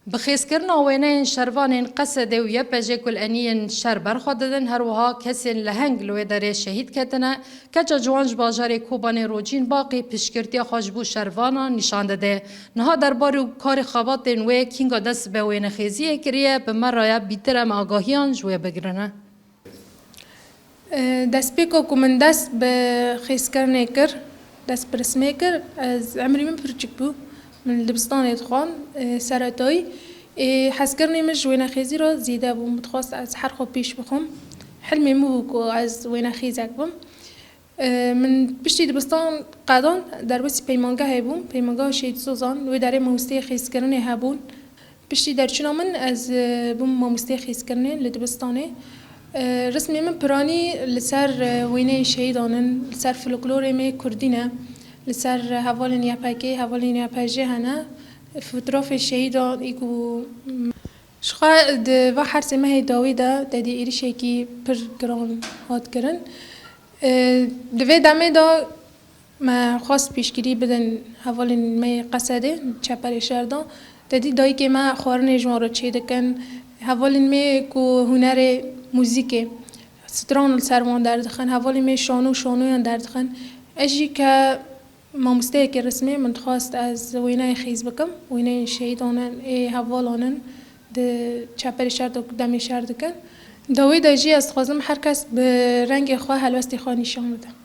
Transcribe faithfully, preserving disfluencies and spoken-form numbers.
Bi xêzkirina wêneyên şervanên Qesedê û Y P J ku li eniyên şer berxwe didin, her wiha kesên leheng li wê derê şehîd ketine. Keça ciwan ji bajarê Kobanê Rocîn Baqî piştgirtiya xwe ji bo şervanan nîşan dide. Niha derbarê û karê xebatên wê kînga dest bi wênexêziyê kiriye, bi me re ye, bîtir em agahiyan ji wê bigirine. E, destpêka ku min dest bi xêzkirinê kir, dest bi rismê kir, ez emrî min pir çik bû. Min li dibistanê dixwand, e, seretayî. Ê, hezkirinê min ji wênexêzî re zêde bû. Min dixwest ez her xwe pêş bixwim. Hilmê min bû ku ez wênexêzek bim. E, min piştî dibistan qedan derbasî peymangehê bûm. Peymangeha Şehîd Sozan, wê derê mamosteyê xêzkirinê hebûn. Piştî derçûna min ez, e, bûm mamosteyê xêzkirinê li dibistanê. E, Rismê min piranî li ser, e, wêneyên şehîdan in, li ser folklorê me kurdî ne, li ser hevalên Y P G, hevalên Y P J hene, fotografê şehîdan ê ku, m, ji xwe di va hersê mehê dawî de tedî êrişekî pir giran hat kirin. E, Di vê demê de me xwest piştgirî bidin hevalên me yê Qesedê, çeperê şer de. Tedî dayikê me xwarinê ji wan re çêdikin. Hevalên me ku hunerê muzîkê, stran li ser wan derdixin. Hevalên me şano şanoyan derdixin. Ez jî ke mamosteyekê rismê min dixwest ez wêneyê xêz bikim. Wêneyên şehîdan in, ê hevalan in di çeperê şer de ku demê şer dikin. Di wê de jî ez dixwazim her kes bi rengê xwe helwestê xwe nîşan bide.